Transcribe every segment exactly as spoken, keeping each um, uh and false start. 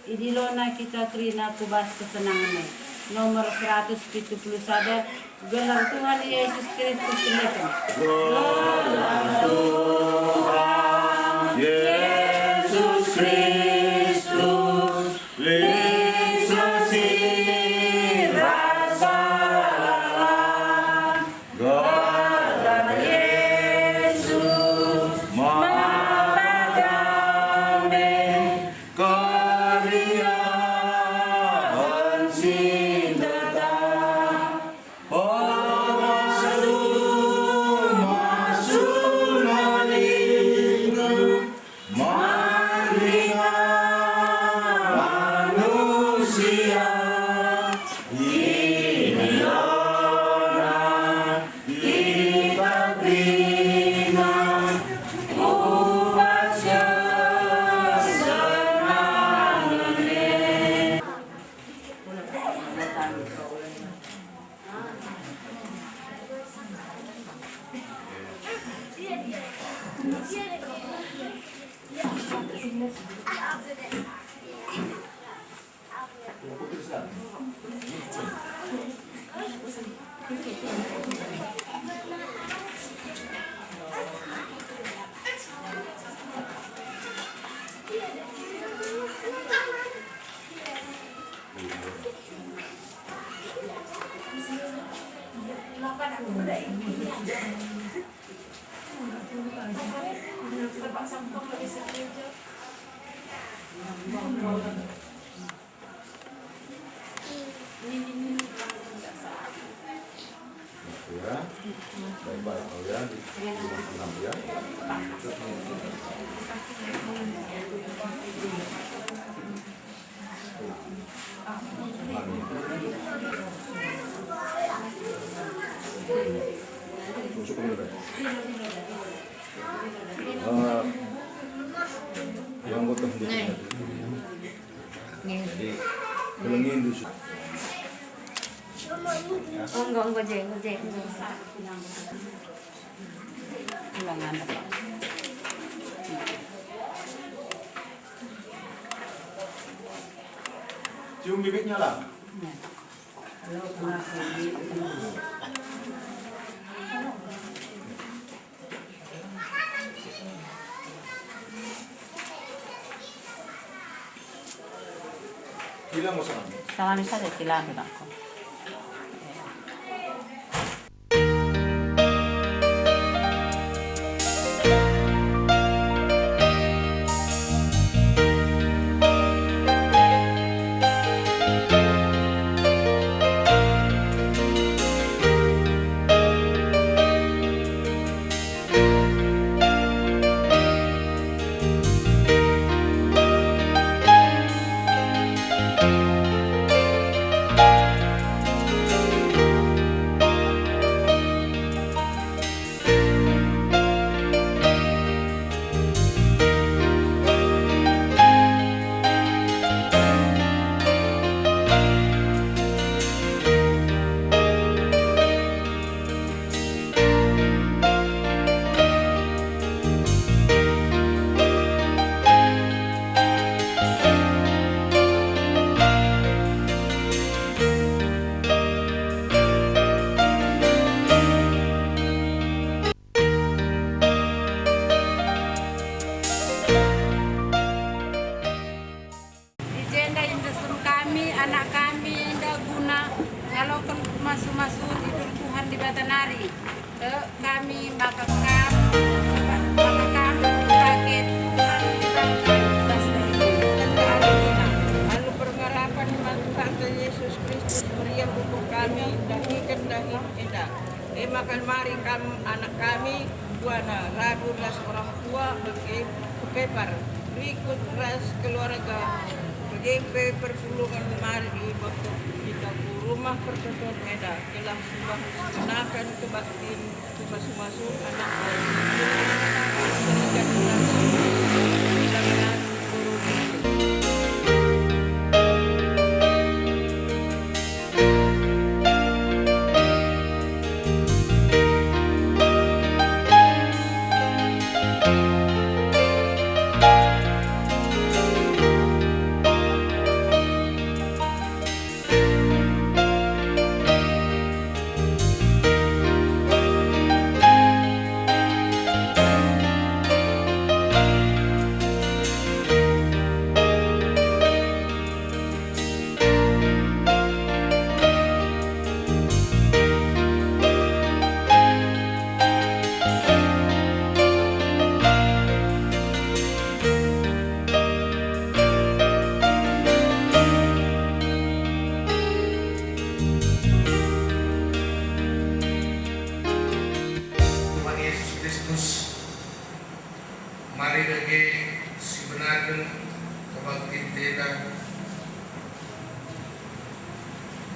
Idilona kita kerina ku bas kesenangen e. Nomor seratus pitu puluh sada, gelar Tuhan Yesus Kristus kiniken. Gelar Tuhan Yesus Kristus, lit suci rasa lalap. Gelar Yesus maka dame, keriahen si ndekah. Pemasu-masu nalika man ringan manusia, idilona kita kerina ku bas kesenangen e. Ya, baik-baik, oh ya, di, di enam ya. Masuk dulu deh. Eh, yang anggota sendiri. Jadi, kelengin dulu. Oh, enggak, enggak, Jeng, enggak, Jeng, enggak. Ulang anda, Pak. Cium bibitnya lah. Ya. Halo, kenapa? Bilang mau salam. Salami saja, silakan, Pak. I jenda iendesken kami anak kami enda guna ngaloken pemasu-masu idur Tuhan Dibata nari. E, kami maka kam, maka kam pake Tuhan Dibata i bas darimu. Alu pengarapen man Tuhanta Yesus Kristus meriah ukur kami, dahiken dahin enda. E maka mari kam anak kami, buana radu ras orang tua bage kepepar, rikut ras keluarga, bage pe perpulungen mari bengket kita ku Rumah Pertoton enda, gelah sembah kenaken kebaktin, pemasu-masu anak kami.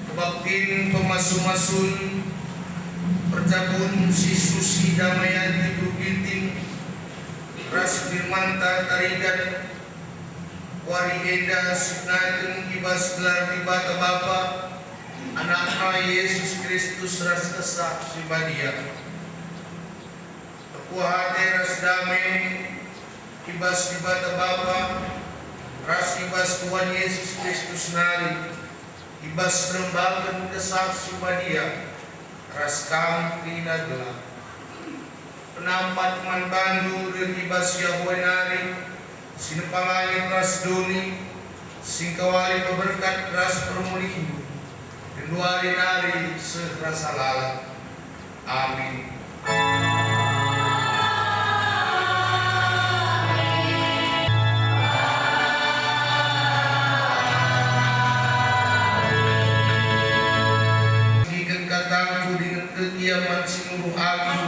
Kebaktin pemasu-masun, perjabun si susi, damai ate beru Ginting, ras Firmanta Tarigan, wari enda sipenaken i bas gelar Dibata Bapa, Anakna Jesus Kristus ras Kesah Si Badia. Erkuah ate ras dame i bas Dibata Bapa, ras i bas Tuhan Jesus Kristus nari, i bas rembangken Kesah Si Badia, ras kam kerina gelah. Penampat man bandu reh i bas Yahweh nari, si nepa langit ras doni, si engkawali peberkat ras permulihndu, genduari nari seh rasa lalap. Amin. Ngiken katangku dingen kegiaman si muruh aku,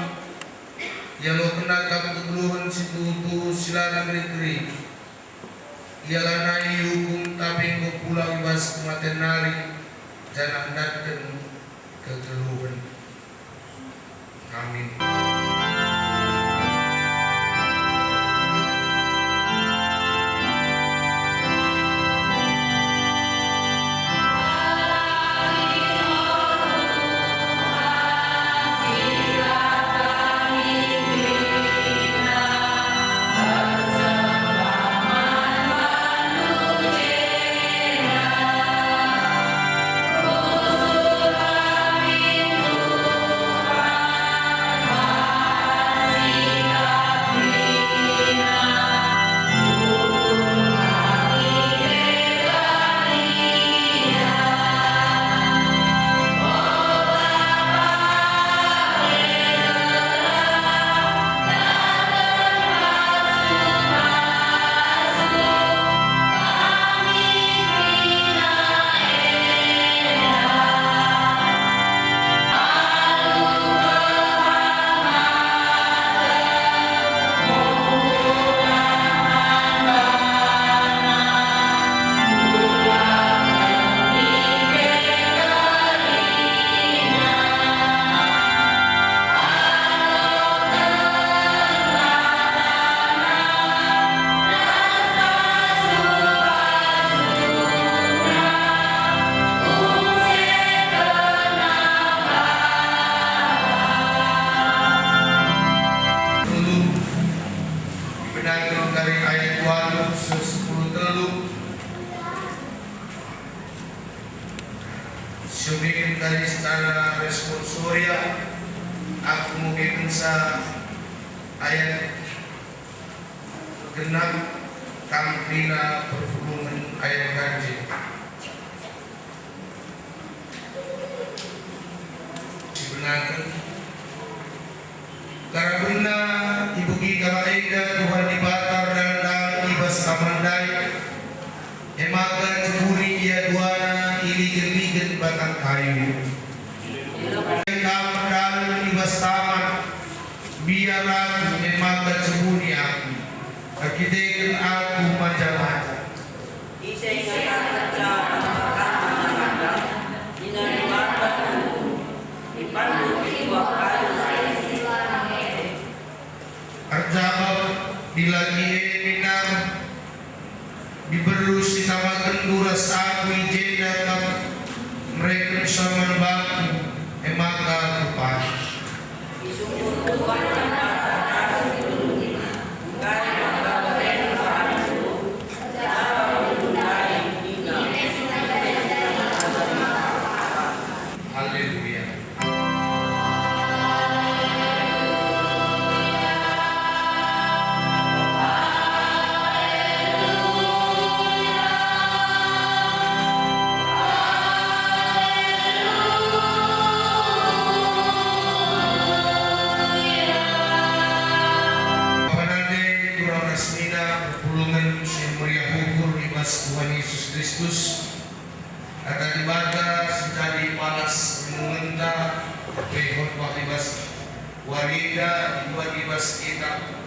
ialokenna kap kegeluhen si tuhu-tuhu si la erkeri-keri. Ia lanai iukum, tapi enggo pulang i bas kematen nari, janah ndatken kegeluhen. Amin. Telu, dipedaken dari ayat waluh seh sepuluh telu. Siobeken kari secara responsoria, aku mugekenca ayat genap, kam kerina perpulungen ayat ganjil. Sibenaken. Karabenna ibegi kalak enda Tuhan Dibata erdalan-dalan i bas taman ndai, e maka jeburi ia duana i ligen-ligen batang kayu. Kam erdalan i bas taman, mbiar aku, e maka jeburi aku, erkiteken aku maja-maja. Ise ngatakenca man banta, nina Dibata, "Ipanndu i kuah kayu si esa." Erjabap dilaki e nina, "Diberu si tamakenndu ras aku i jenda kap merekenca man bangku, e maka kupan." Isungkun Tuhan man banta, "Engkai maka bereng bahanku?" Haleluya. Bapa nande, turang ras senina, perpulungen si meriah ukur i bas Tuhan Yesus Kristus. Kata Dibata si jadi palas renungenta, pe khotbah i bas wari enda, ibuat i bas kitab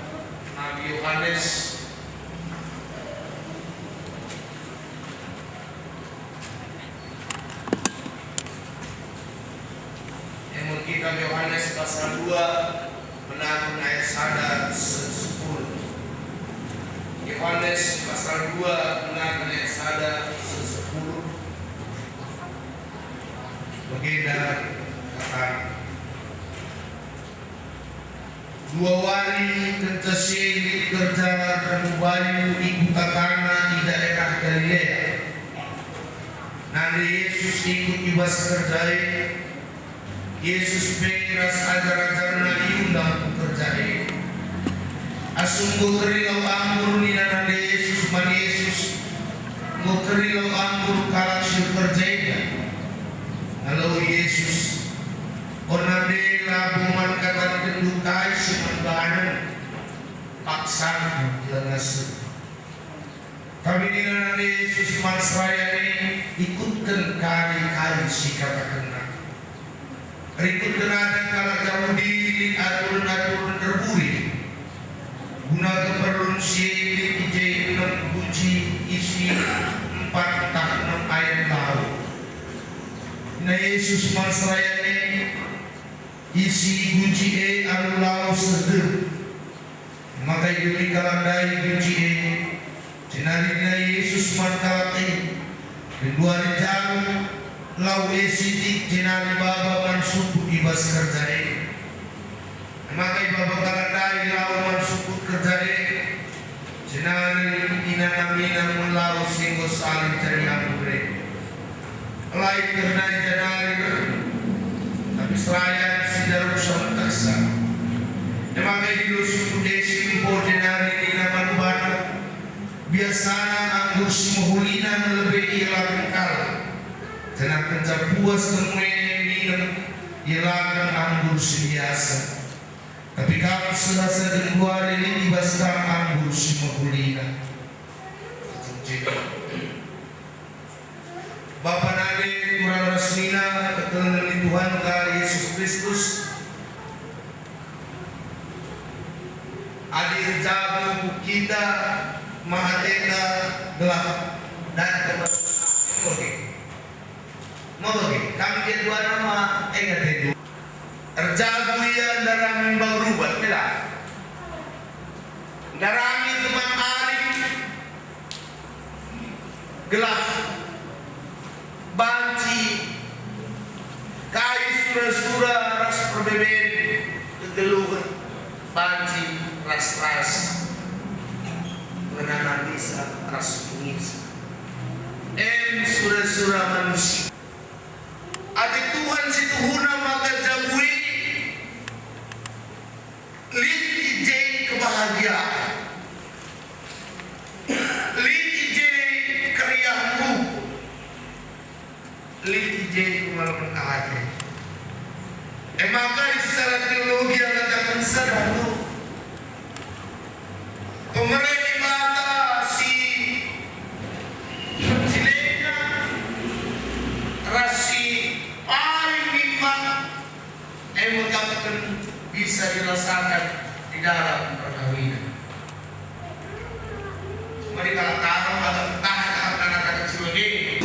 Nabi Yohanes. Yohanes pasal dua, menaken ayat sada seh sepuluh. Yohanes pasal dua, menaken ayat sada seh sepuluh. Bagenda katana. Dua wari kenca si e lit kerja remu bayu i kuta Kana i daerah Galilea. Nande Jesus ikut i bas kerja e. Jesus pe ras ajar-ajarNa iundang ku kerja e. Asum enggo keri lau anggur, nina nande Jesus man Jesus, "Enggo keri lau anggur kalak si erkerja enda." Ngaloi Jesus, "O nande, labo man katankenndu kai si man bahanen, paksaken langa seh." Tapi nina nande Jesus man serayan e, "Ikutken kai-kai si ikatakenna." Rikutken adat kalak Jahudi lit aturen-aturen erburi. Guna keperlun si e lit i je enem guci isi empat ntah enem ayat lau. Nina Jesus man serayan e, "Isi guci e alu lau seh dem." Maka idemi kalak ndai guci e, jenari nina Jesus man kalak e, "Genduari jabu lau e sitik, jenari baba man sukut i bas kerja e." Maka ibaba kalak ndai lau man sukut kerja e, jenari inanamina me lau si enggo salih jadi anggur e. Lit kerna i ja nari, tapi serayan si ndaruh seh metehsa. E maka idilo sukut e si empo jenari nina man bana, "Biasana anggur si mehulina lebe ielaken kalak, janah kenca puas kemue minem ielaken anggur si biasa. Tapi kam seh asa genduari lit i bas kam anggur si mehulina." Bapa nande, turang ras senina kekelengen ni Tuhanta Jesus Kristus, adi erjabu kita, ma ateta gelah datang bage. Ma bage, kam keduana ma e nge atendu. Erjabu ia ndarangi mbang rubat, mela. Ndarangi teman ari, gelah banci kai sura-sura ras perbeben kegeluhen, banci ras-ras ngenanamisa ras pengisa. Em sura-sura manusia. Adi Tuhan si tuhuna maka jabu e, lit i je kebahagiaan, lit i je keriahen rukun, lit i je kemalemen ate. E maka secara teologi ngataken sada tu, pemere Dibata si penjilena ras si paling nikmat e mekapken bisa dirasakan di dalam perkawinan. Mari kalak Karo ntah ntah anak-anak kecil ini.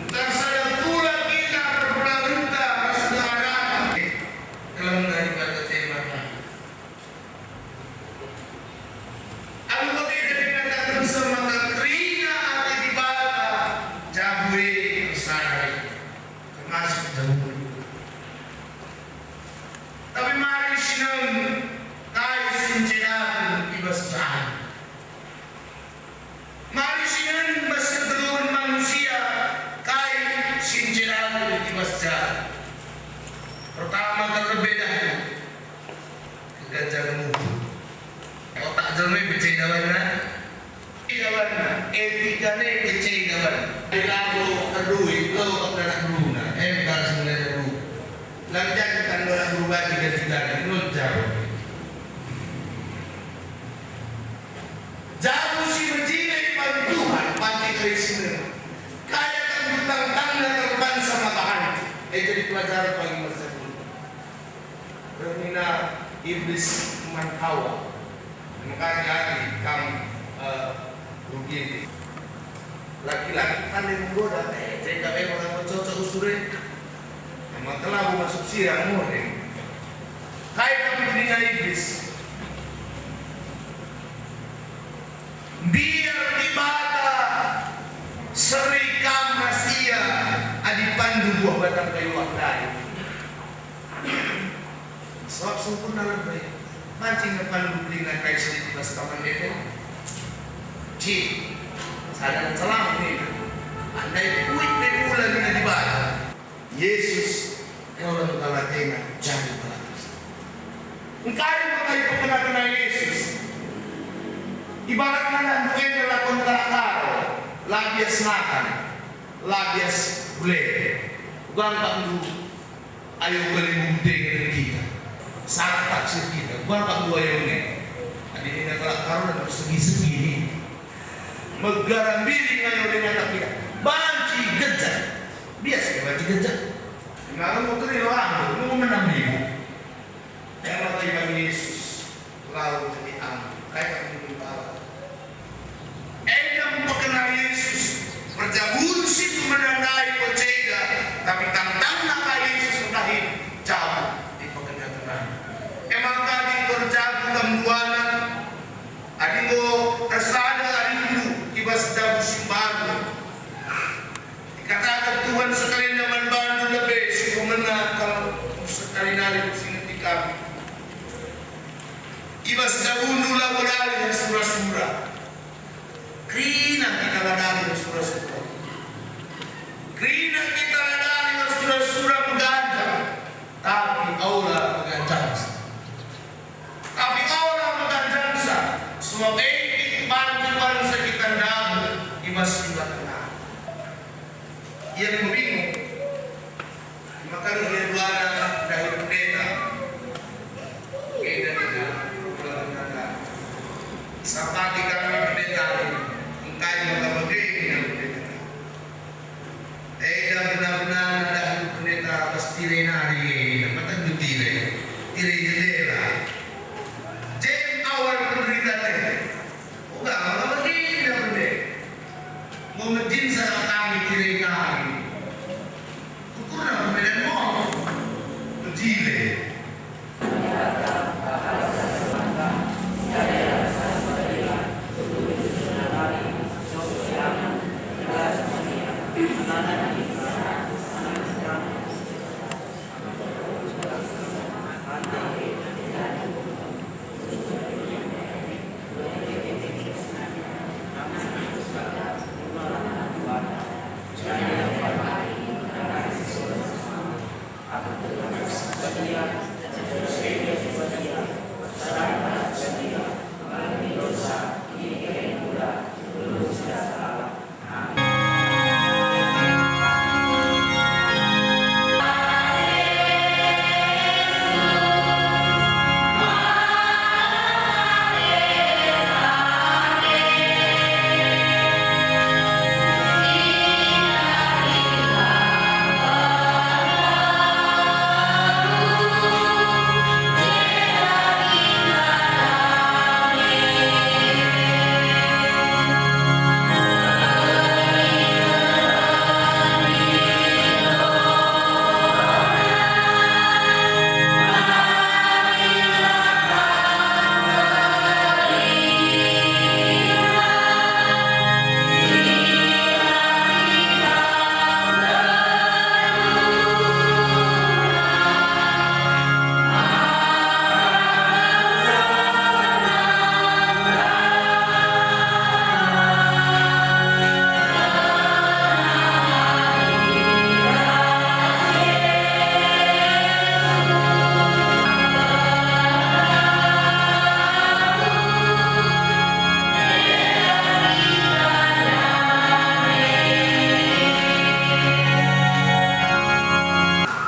Ntah sada pula kita perpulangenta ras keadaan. Keleng dari kata tema. Alu bage jadi katakenca maka kerina ate Dibata jabu e ersarai, termasuk jabu e. Tapi mari sinem kai si ncedaken i bas jabu. Mari sinem bas kegeluhen manusia kai si ncedaken i bas jabu. Pertama, terlebih dahulu, keganjangen uhur. Otak jelma e becek dalanna. Dalanna, etika e becek dalanna. Labo erduit, labo kap danak beruna. Em, kal sebenarnya beruna. Lang jadi kan danak berubah tiga-tiga, nun jauh. Jabu si mejile man Tuhan, pake Kristus. Kaya kan butang tanda terpansa mata hati. Eh, jadi pelajaran bagi masa dulu. Rehina Iblis man Hawa. Maka hati-hati kam, eh, rugi. Laki-laki pandai menggoda, eh, jadi tak memang cocok usure. Maka labo masuk sirang murim. Kai kap nina Iblis? Mbiar Dibata, seri kam ras ia adi pandu buah batang kayu ndai. Sabap sempurna lebe. Banci nge pandu kerina kai si lit i bas Taman Eden? Cik, sada ncelang nina, andai kuit pe kula nina Dibata. Yesus, enggo la atena jadi pelaku. Engkai maka ipekena-kena Yesus? Ibaratna ndu enda lakon kalak Karo, la bias nakan, la bias bule. Uga kap ndu ayo bali mudeng kita. Satak si kita, uga kap ndu ayo nge. Adi nina kalak Karo, segi-segi nih. Megarambiri ngayo dengan kita. Banci gejek. Bias pe banci gejek. Ngalem waktu ni orang tu, nunggu menam ribu. Enda bagi Yesus, lalu jadi angin. Kayak angin bala. Enda mekena Yesus, perjabun si menandai kocega, tapi tangtangna ka Yesus ndahin, jabu dipekena-kena. Emang kadi perjabu kam duana, adi enggo ersada arindu i bas jabu si mbaru. Ikataken Tuhan sekalenda man bandu lebe si pemena kal sekali nari si ngeti kami. I bas jabundu labo dalih ersura-sura. Kerina kita la dalih ersura-sura. Kerina kita la dalih ersura-sura meganjang, tapi aula meganjangsa. Tapi ola meganjangsa, sebab e kin banci bansa kita ndabuh i bas si la kena. Ia me bingung. Maka ia duana ndahi pendeta. Enda nina, "Sapati kami pendeta, engkai maka bage nina pendeta?" Enda bena-bena ndahi pendeta bas tire nari, nina, "Maka ndu tire, tire jendela. Jem awal penderitaan e." Uga maka bage nina pendeta. Enggo mejin sada kami tire kami. Ukurna permedan mo. Mejile.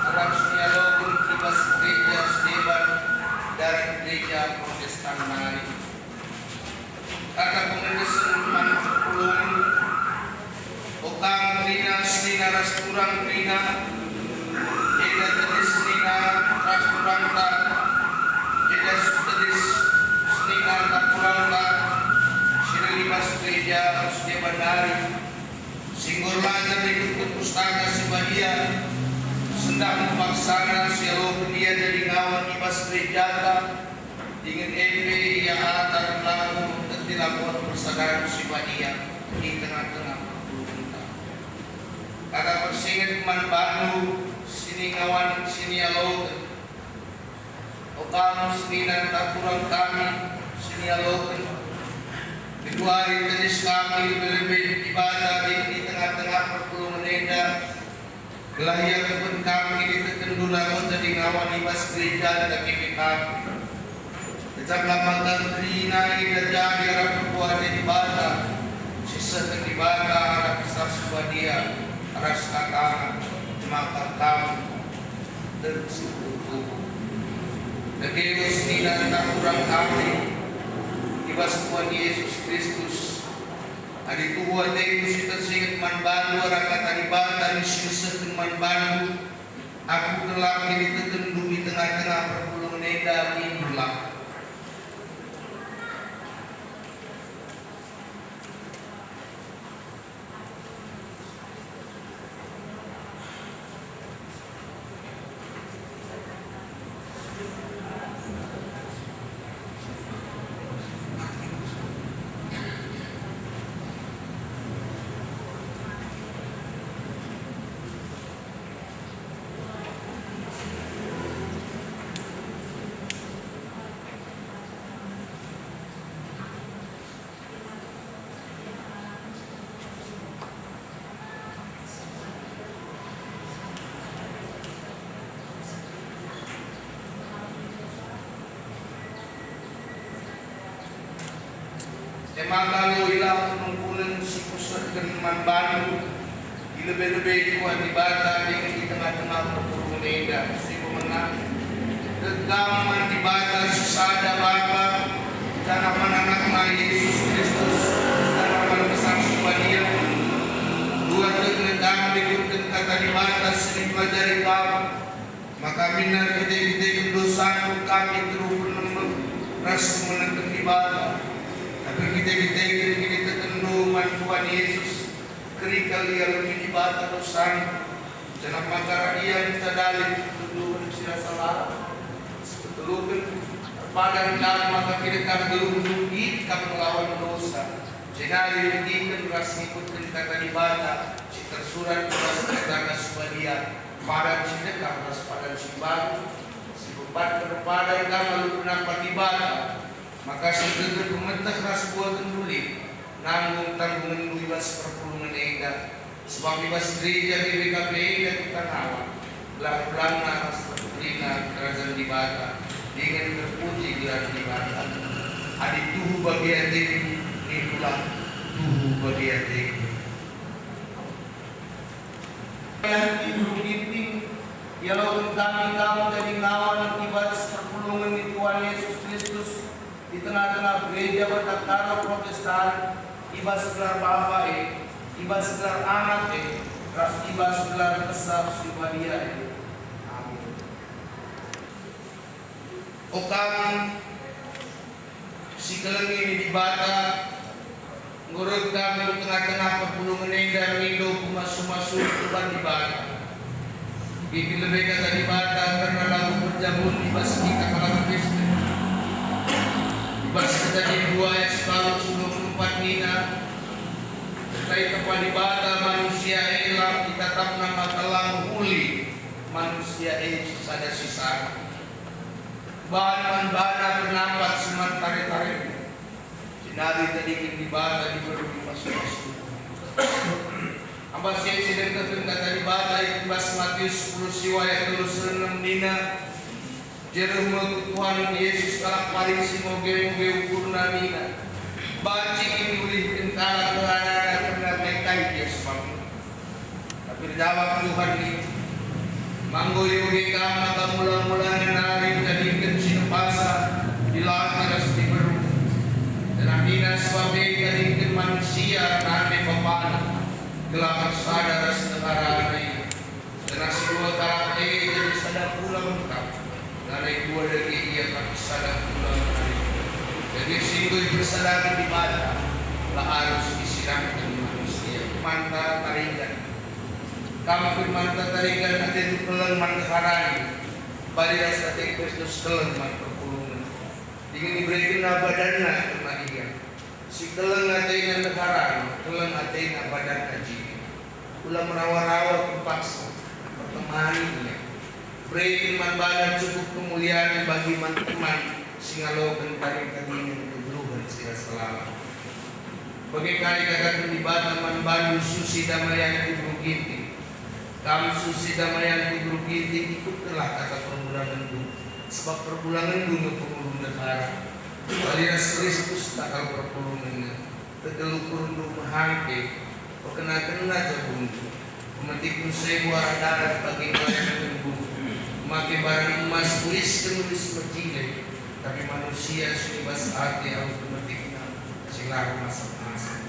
Arah si aloken i bas gereja si deban dari gereja Protestan nari. Kata pengendesen man perpulungen, "O kam kerina senina ras turang kerina, enda tedis senina ras turangta, enda tedis senina ntah turangta, si lit i bas gereja si deban nari, si enggo erlajar rikutken Pustaka Si Badia, si Sendah mepaksana sialoken ia jadi ngawan i bas gerejata, dingen e pe ia atar labo erkiteken labuhen persadan si badia i tengah-tengah perpulungenta. Kata persinget man bandu si ningawan si nialoken, O kam senina ntah kurang kami si nialoken, genduari tedis kami lebe-lebe Dibata dingen i tengah-tengah perpulungen enda, gelah iakapken kam kinitekenndu labo jadi ngawan i bas gerejanta G B K P. Kecaplah maka kerina enda jadi arah perkuah Dibata, si sehken Dibata arah Kesah Si Badia ras kataNa, maka kam Dage senina ntah kurang kami i bas Tuhan Yesus Kristus. Adi tuhu atendu si tersinget man bandu arah Kata Dibata si mesehken man bandu, aku kelak kinitekenndu i tengah-tengah perpulungen enda, mindulah. E maka aloilah penungkunen si kusehken man bandu, i lebe-lebe Tuhan Dibata dingen i tengah-tengah perpulungen enda, si pemena. Tek kam man Dibata si sada Bapa, janah man AnakNa Jesus Kristus, janah man Kesah Si Badia. Dua tek nge kam rikutken Kata Dibata si ipelajari kam, maka minna erkite-kiteken dosandu kami teruh pernembeh ras meneken Dibata. Tapi erkite-kiteken kinitekenndu man Tuhan Yesus, kerina kal ialoken Dibata dosandu, janah maka arah IA ngenca dalil kegeluhen si rasa lalap. Si peteluken, erpadan kam maka kidekah geluhndu nggit kam ngelawan dosa, jenari meriken ras ngikutken Kata Dibata si tersurat i bas Pustaka Si Badia, padan si dekah ras padan si mbaru, si pempat erpadan kam alu penampat Dibata, maka seh gegeh pemeteh ras buaten lit nanggung tanggungenndu i bas perpulungen enda. Sebab i bas gereja G B K P enda kita ngawat, gelah pulangna ras terpulihna Kerajaan Dibata, dingen terpuji gelar Dibata. Adi tuhu bage atendu, nindulah, tuhu bage atendu. Ginting, ialoken kami kam jadi ngawan i bas perpulungen ni Tuhan Yesus Kristus, i tengah-tengah Gereja Batang Karo Protestan, i bas gelar Bapa e, i bas gelar Anak e, ras i bas gelar Kesah Si Badia e. Amin. O kam si kelengi ni Dibata, enggo reh kam i tengah-tengah perpulungen enda mindo pemasu-masu ku Tuhan Dibata. Kin lebe Kata Dibata kerna lagu perjamun i bas kita kalak Kristen. I bas Kejadin dua ayat sepuluh, sepuluh empat nina, "Tah itepa Dibata manusia e, la itatapNa maka la mehuli manusia e sisada-sisada. Bahan man bana penampat si man tare-tare, jenari itadingken Dibata diberu i pasu-pasu." Amba si e si nengkehken Kata Dibata i bas Matius sepuluh siwa ayat telu seh enem nina, "Jereh me ku Tuhan Yesus kalak Parisi moge-moge ukurna nina, 'Banci kin iulihken kalak ngerana-ngerana kerna kai-kai ia si bangin?' Tapi erjabap Tuhan nina, 'Ma enggo ioge kam maka mula-mulana nari itadingken si nepasa, dilaki ras diberu. Janah nina si bage itadingken manusia nande bapana, gelah ersada ras ndeharana ia. Janah si dua kalak e jadi sada kula me kap. Lanai dua dage ia kap sada kula me kap.' Dage si enggo ipersadaken Dibata, la arus isidangken manusia." Manta taringgan. Kam firman tarigan atendu keleng man ndeharani, bali ras ate Kristus keleng man perpulungen. Dingen iberekenNa badanNa kerna ia. Si keleng atena ndeharana, keleng atena badanna jine. Ula merawa-rawa kin paksa, pertemani ia. Bereken man bana cukup kemulian bagi man teman si ngaloken tading-tadingen kegeluhen si rasa lalap. Bage ka ikataken Dibata man bandu, susi damaianKu beru Ginting. Kam susi damaianKu beru Ginting, ikutkenlah kata perbulangenndu, sebab perbulangenndu nge pengulu ndehara. Bali ras Kristus takal perpulungenna. Tegel ukurndu mehangke, pekena-kena jabundu. Pemetikndu sebo arah darat bage ngelayanken bungku. Make barang emas tuisken uis mejile, tapi manusia si bas ate alu pemetikna si la ermasap-masap.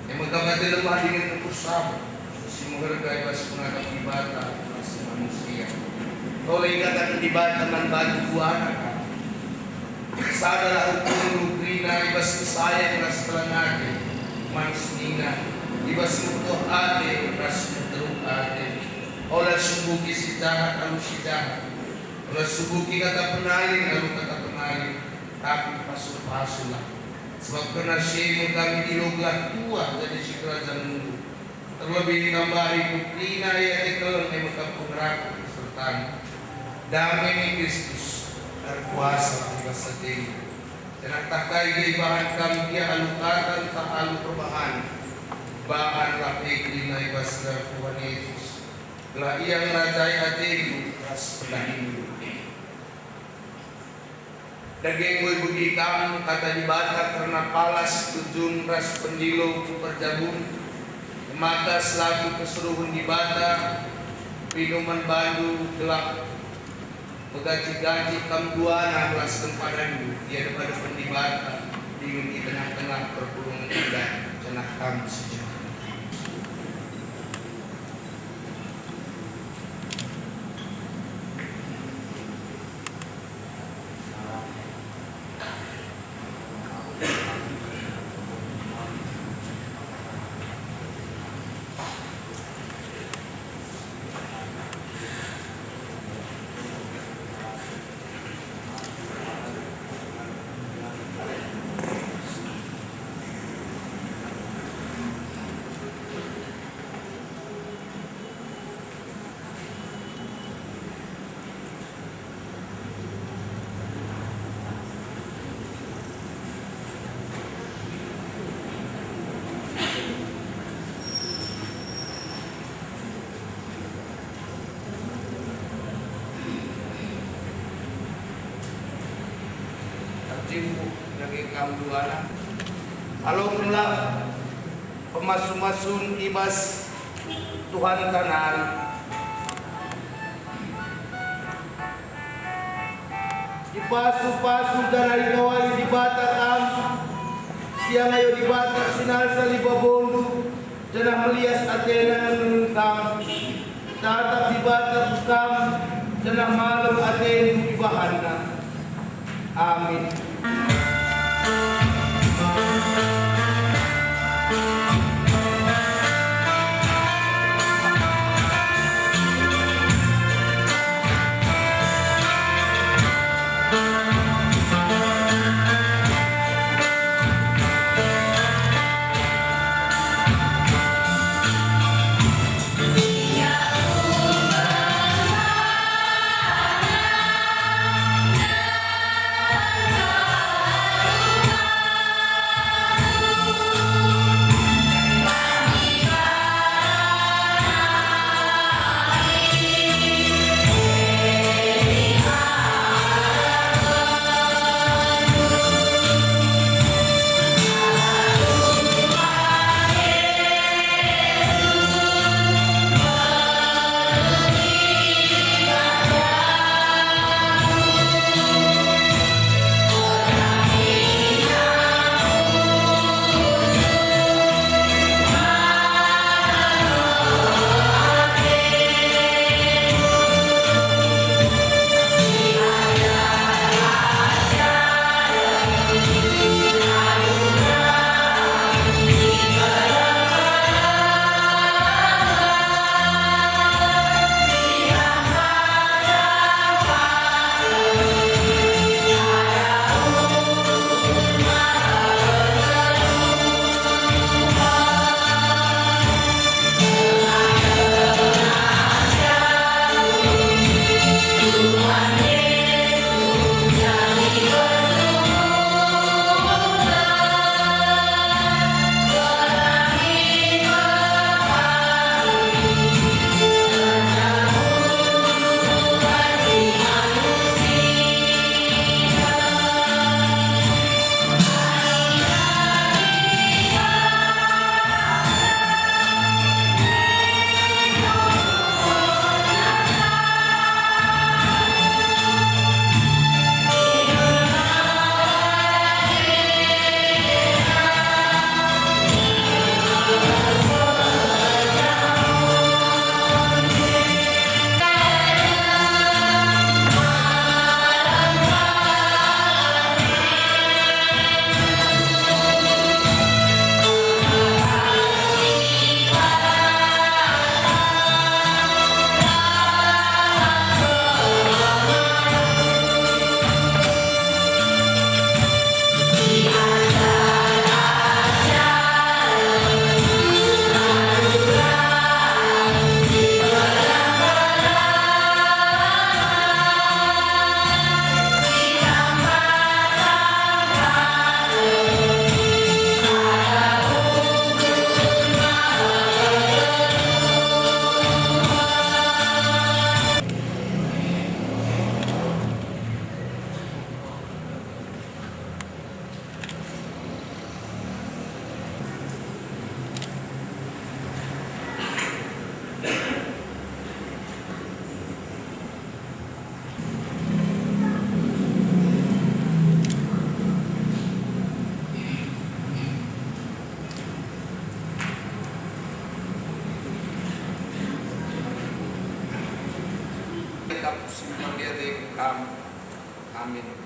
E me ka bage lemah dingen nempur sabap, si meherga i bas pengadap Dibata ras manusia. Tole ikataken Dibata man bandu duana ka. Sadalah ukurndu kerina i bas kesayang ras keleng ate, man senina, i bas mekuah ate ras meteruk ate. Ola sumbuki si jahat alu si jahat. Ola sumbuki kata penalin alu kata penalin, tapi pasu-pasulah. Sebab kerna si e me kami dilok gelah tuah jadi sikerajangendu. Terlebih tambahi kerina i ate keleng e me kam pengeraku sertan dame ni Kristus erkuasa i bas atendu. Janah tah kai gia ibahan kam gia alu kata ntah alu perbahan, bahanlah e kerina i bas gelar Tuhan Yesus, gelah Ia ngerajai atendu ras pendahindu. Dage enggo ibegi kam kata Dibata kerna palas, tujun ras pendilo ku perjabun. E maka selaku kesuruhen Dibata, pindo man bandu gelah meganci-ganci kam duana gelasken padanndu i adepen Dibata dingen i tengah-tengah perpulungen enda, janah kam si jemak. Erjimpuh dage kam duana, alokenlah pemasu-masun i bas Tuhanta nari. Ipasu-pasu janah ikawasi Dibata kam, si iangayo Dibata si nalsa libabondu, janah melias atena ngenehen kam. Itatap Dibata kam, janah malem atendu ibahanNa. Amin. Simpan di ate kam. Amin.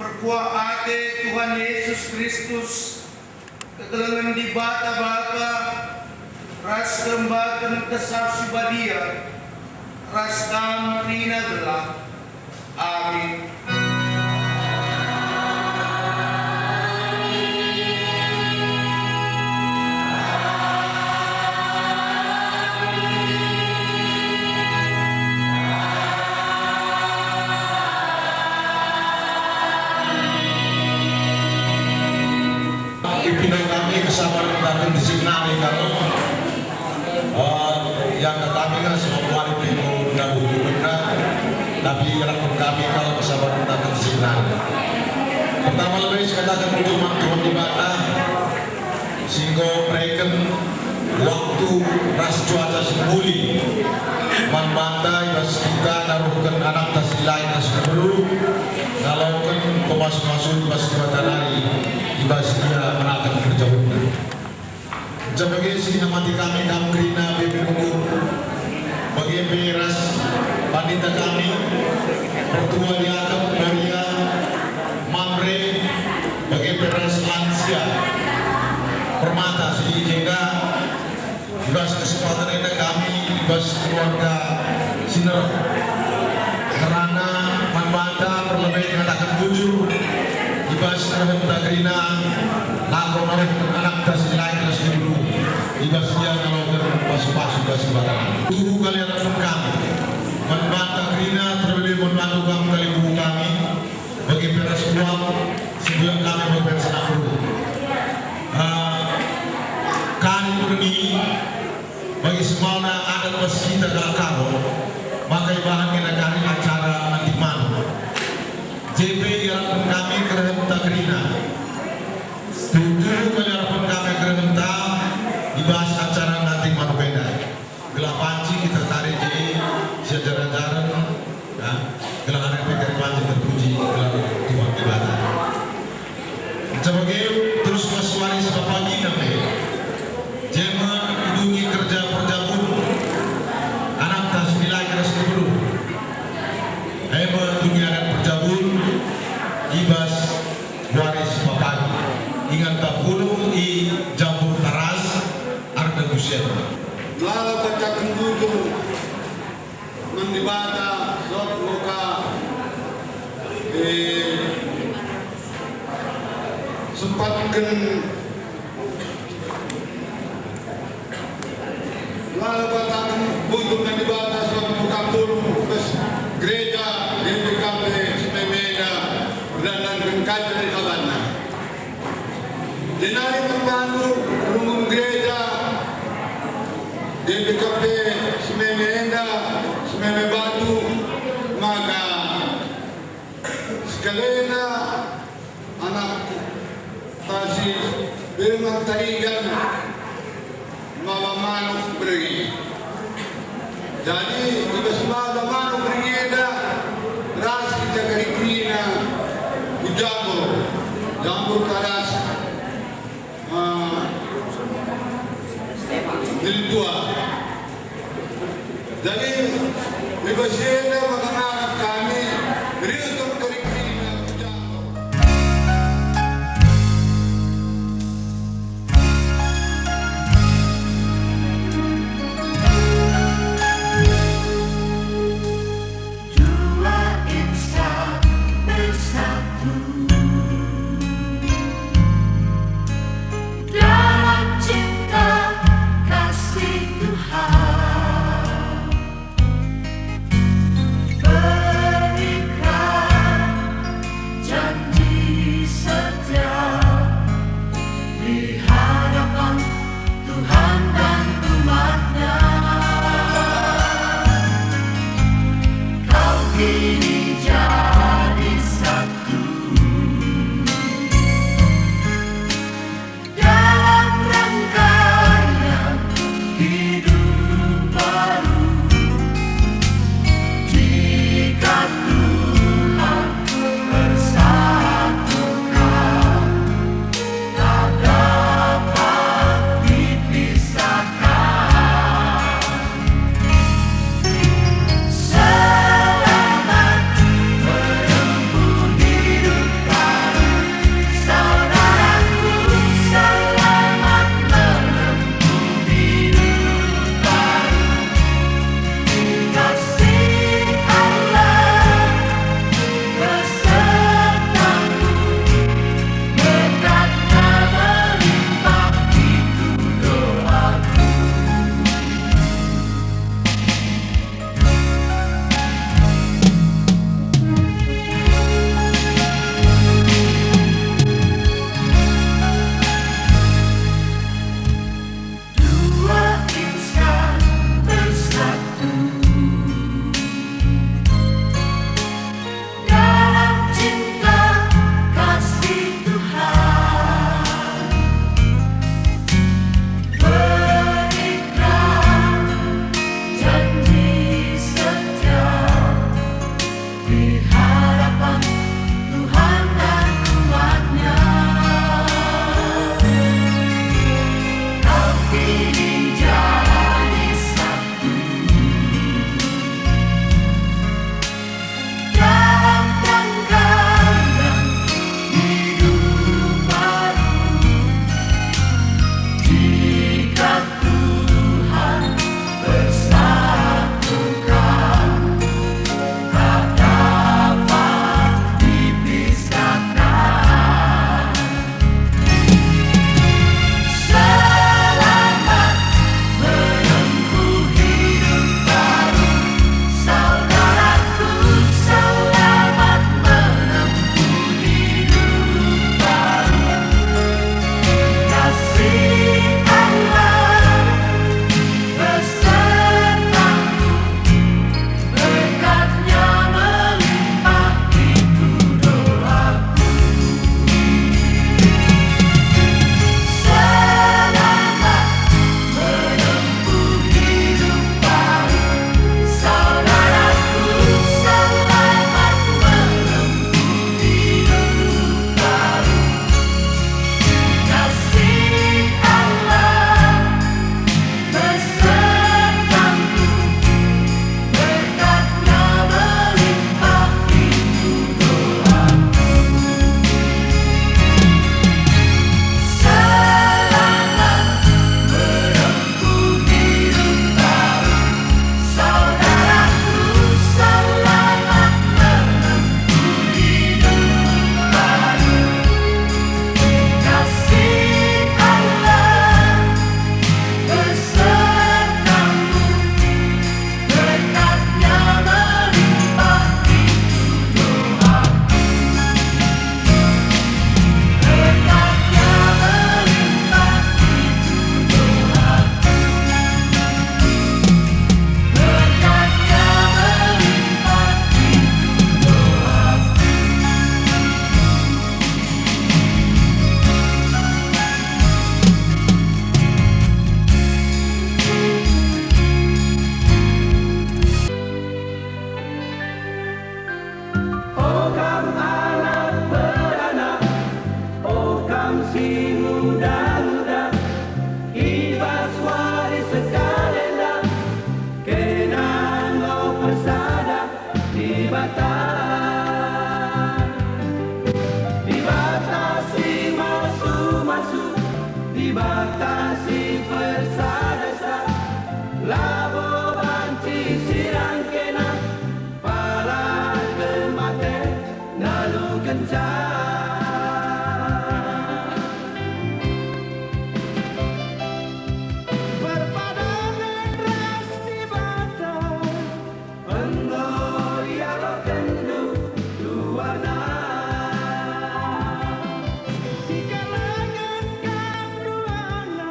Perkuah ate Tuhan Yesus Kristus, kekelengen Dibata Bapa, ras kerembaken Kesah Si Badia, ras kam kerina gelah. Amin. Ipinang kami kesabaren dahin si nari karo, eh, yang kami nge sebab wari pingu ndabuh buhena, tapi iarapken kami kal kesabaren dahin si nari. Pertama lebe sikataken bujur man Tuhan Dibata, si enggo mereken waktu ras cuaca si mehuli man banta i bas kita naruhken anakta si lain ras si beru, ngaloken pemasu-masu i bas Dibata nari i bas ia meraken kerja undanna. Kenca bage si ihamati kami kam kerina bebe nunggu, bage pe ras pandita kami, pertua diaken Maria, Mamre, bage pe ras lansia permata si i jenda. I bas kesempatan enda kami i bas keluarga si nterem ngerana man banta perlebe ngataken bujur i bas kerehenta kerina lako naruhken anakta si lain ras si beru i bas ia ngaloken pasu-pasu i bas Dibata. Tuhu kal iarapken kami man banta kerina, terlebe man bandu kam kalimbubu kami, bage pe ras uang si buyak kami bage pe ras anak beru. Ah, kari perni bagi semana adat bas kita kalak Karo, maka ibahan kena kari acara nanti manuk. Je pe iarapken kami kerehenta kerina. Tuhu kal iarapken kami kerehenta i bas acara nanti manuk enda. Gelah banci kita tare je siajar-ajaren, ya, gelah arah pe kari banci terpuji gelar Tuhan Dibata. Kenca bage terus ras wari si pagi nge pe, je me idungi kerja perjabun anakta si lain ras si beru. E me dungi adat perjabun i bas wari si pagi. Ingan ta pulung i Jambur Taras, Arda Gusena. Melala kataken bujur man Dibata, sabap enggo ka, eh, sempatken. Melala kataken bujur man Dibata, sabap enggo ka pulung bas gereja G B K P Sememe enda erdandanken kai pe kabarna. Jenari man bandu runggun gereja G B K P Sememe enda, Sememe Batu, maka sekalina anak tasi, bere man tarigan maba manuk berngi. Jadi, i bas maba manuk berngi enda, ras kita kerina ku Jambur, Jambur Taras, ah, Dili Tua. Jadi, i bas si enda maka ngarap kami, rikut kerina ku Jambur. Dua insan bersatu dalam cinta kasih Tuhan. Berpadangen ras Dibata, enggo ialokenndu duana. Sikalengen kam duana,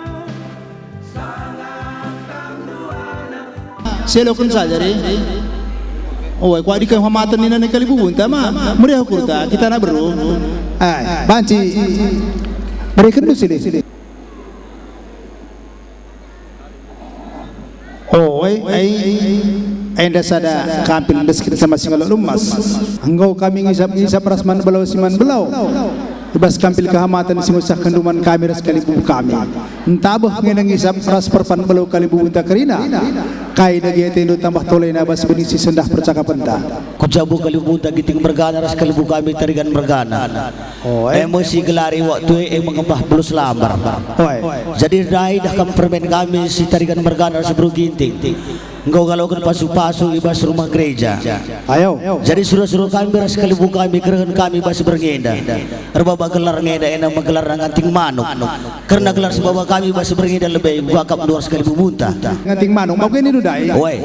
sangap kam duana. Seloken saja deh. Oh, kuadika hamaten nina ni kalibubunta ma. Meriah ukurta, kita anak beru. Ai, banci. Berikan dulu sini. Oh, ai, ai, enda sada kampil ndesken sama si ngalo lumas. Enggo kami ngisap-ngisap ras man belau si man belau. I bas kampil kehamaten si ngusahken duman kami ras kalibubu kami. Ntabeh nge ngisap ras perpan belau kalibubunta kerina. Kai dage atendu tambah tolena bas benih si sendah percakapenta. Ku jabu kalibubunta Ginting mergana ras kalibubu kami Tarigan mergana. Oh, eh. E me si gelari waktu e, e mengembah belus lambar. Oh, eh. Jadi ndai dah kam permen kami si Tarigan mergana ras beru Ginting. Enggo ngaloken pasu-pasu i bas rumah gereja. Ayo. Jadi sura-sura kami ras kalibubu kami kerehen kami bas berngi enda. Erbaba gelar nge enda, enda me gelarna Nganting Manuk. Kerna gelar si baba kami bas berngi enda lebe bakap ndu ras kalibubunta. Nganting Manuk, mau gini ndai. Oe.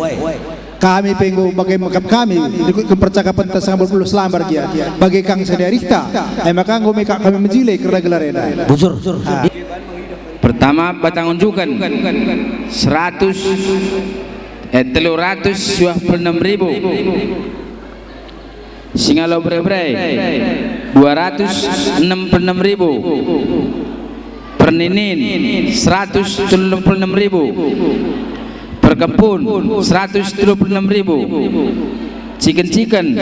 Kami pe enggo bage mekap kami, rikutken percakapenta sangap beru selambar gia, bage kang sada rihta, e maka enggo mekap kami mejile kerna gelar enda. Bujur. Ah. Pertama, batang unjuken, seratus, eh, telu ratus dua puluh enam ribu. Singalo Bere-bere, dua ratus enam puluh enam ribu. Perninin, seratus telu puluh enam ribu. Perkempun, seratus telu puluh enam ribu. Ciken-ciken,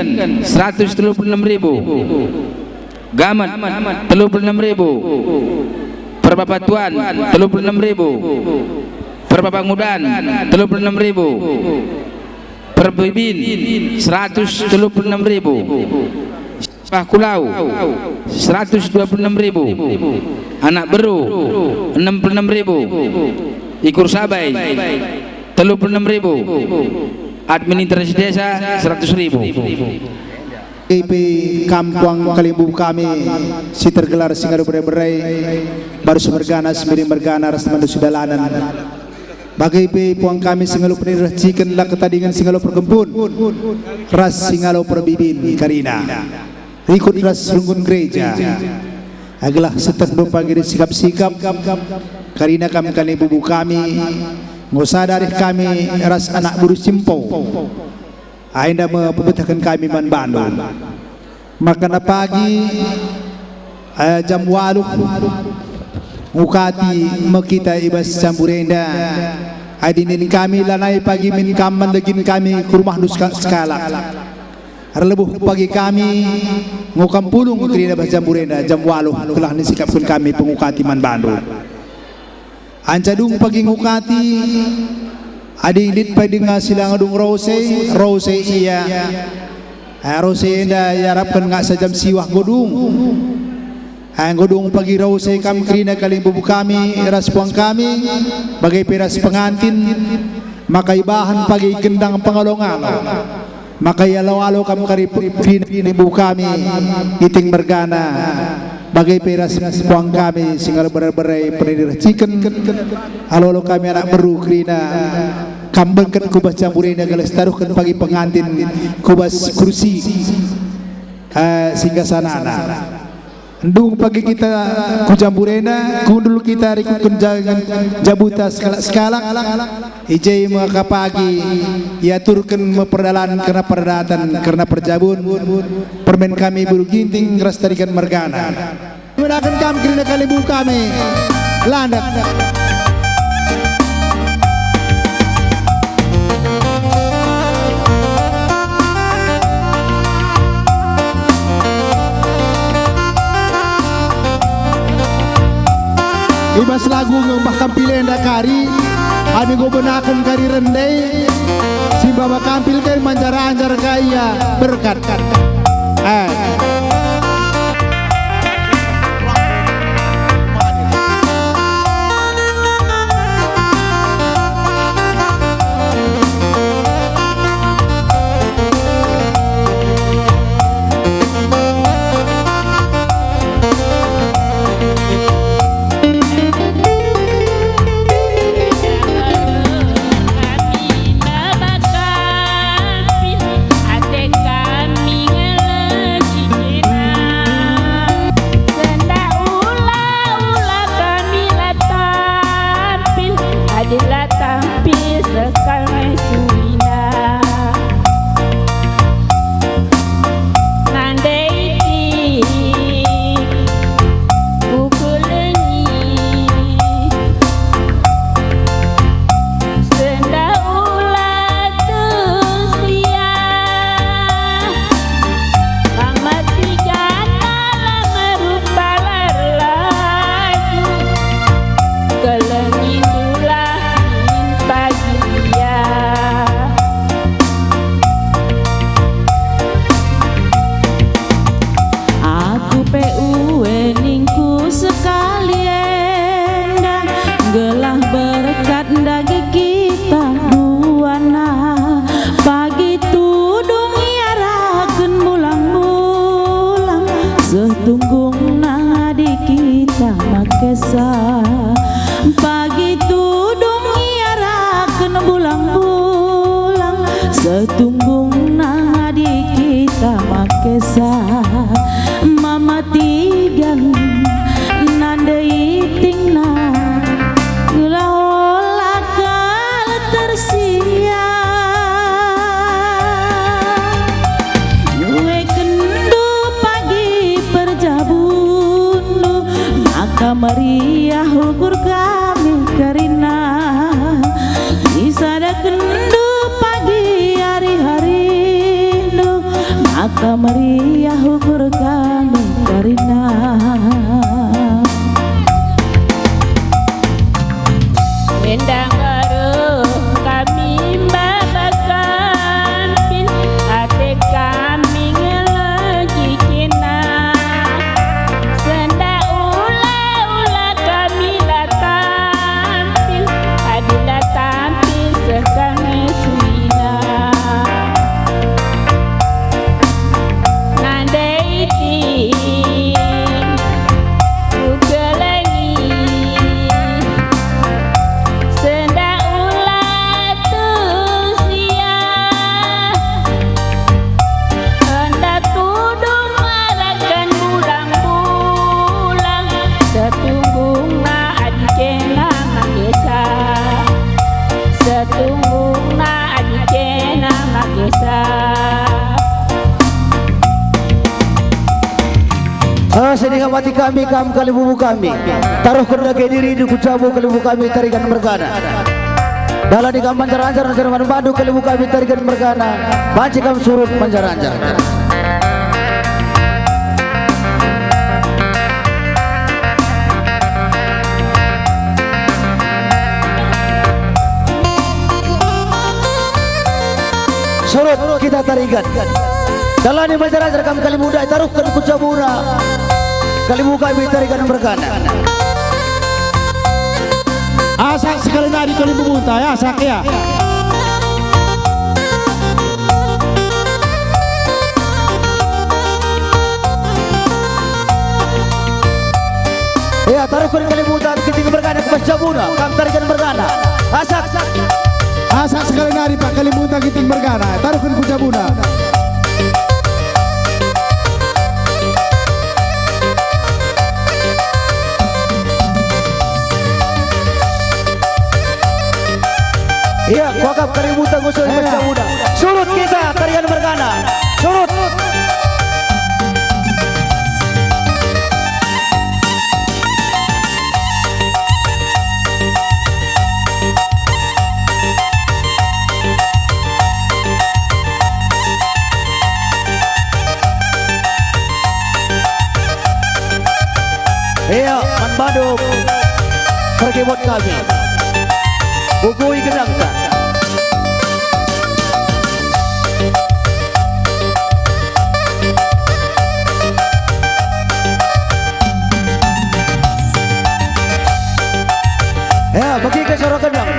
seratus telu puluh enam ribu. Gamet, telu puluh enam ribu. Perbapatuan, telu puluh enam ribu. Perbabangudan, telu puluh enam ribu. Perbibin, seratus telu puluh enam ribu. Bah Kulau, seratus dua puluh enam ribu. Anak Beru, enam puluh enam ribu. Ikur Sabai, telu puluh enam ribu. Administrasi desa, seratus ribu. Ipe kam puang kalimbubu kami si tergelar Singalo Bere-bere, Barus mergana, Sembiring mergana, ras teman si dalanen. Bage pe puang kami Singalo Penidi ras Ciken, la ketadingen Singalo Perkempun, ras Singalo Perbibin kerina. Rikut ras runggun gereja. Age gelah seh tehndu pagi sikap-sikap, kerina kam kalimbubu kami, enggo sada arih kami ras anak beru si empu. Enda me pebetehken kami man bandu. Maka pagi, eh, jam waluh ngukati me kita i bas jambur enda. Adi nina kami lanai pagi min kam man legin kami ku rumahndu seka-, sekalak. Erlebuh pagi kami ngukam pulung kerina bas jambur enda jam waluh, gelah nisikapken kami pengukati man bandu. Anca dung pagi ngukati, adi lit pe denga si la ngadung rose, rose ia. Eh, rose enda iarapken ngasa jam siwah enggo dung. Eh, enggo dung pagi rose kam kerina kalimbubu kami ras puang kami, bage pe ras pengantin, maka ibahan pagi gendang pengalo-ngalo. Maka ialo-alo kam kari pe-, kerina kalimbubu kami, Ginting mergana, bage pe ras puang kami Singalo Bere-bere, Penidi ras Ciken, alo-alo kami anak beru kerina, kam bengket ku bas jambur enda gelah sitaruhken pagi pengantin ku bas kursi, eh, singgasanana. Ndung pagi kita ku jambur enda, kundul kita rikutken jangan jabuta sekalak-sekalak. I je maka pagi iaturken me perdalan kerna peradaten, kerna perjabun, permen kami beru Ginting ras Tarigan mergana. Mendaken kam kerina kalimbubu kami, landak. I bas lagu ngembah kampil enda kari, adi enggo benaken kari rende, si maba kampil kai manjar-anjar kai ia berkat. Eh. Sa, pagi tudung iaraken bulang-bulang, setunggungna adi kita make sa, mamatigan nande itingna, gelah ola kal tersia. Nuekenndu pagi perjabundu, maka meriah ukur kami kerina. Isadakenndu pagi ari-arindu, maka meriah ukur kami kerina. Enda ngeruh kami maba kampin, ate kami ngelegi kena. Sendah ula-ula kami la tampil, adi la tampil seh kami suina. Nande iting kukelengi, sendah ula tusia. Enda tudung maraken bulang-bulang, setunggungna adi kena make sa, setunggungna adi kena make sa. Ah, senina mati kami, kam kalimbubu kami. Taruhken dage dirindu ku jabu, kalimbubu kami Tarigan mergana. Dalani kam manjar-anjar, manjar man bandu, kalimbubu kami Tarigan mergana. Banci kam surut manjar-anjar. Surut kita Tarigan. Dalani manjar-anjar kam kalimbubu ndai, taruhken ku jabuna. Kalimbubu kami Tarigan mergana. Asak sekali nari kalimbubunta, ya, asak, ya. Ya, taruhken kalimbubunta Ginting mergana ku bas jabuna, kam Tarigan mergana. Asak. Asak sekali nari, Pak, kalimbubunta Ginting mergana, taruhken ku jabuna. Iya, kuakap kalimbubunta ngusung i bas jabuna. Surut kita, Tarigan mergana. Surut. Iya, man bandu perkebot kami. Bugui gedangta. Ya, bagi ke suara gendang.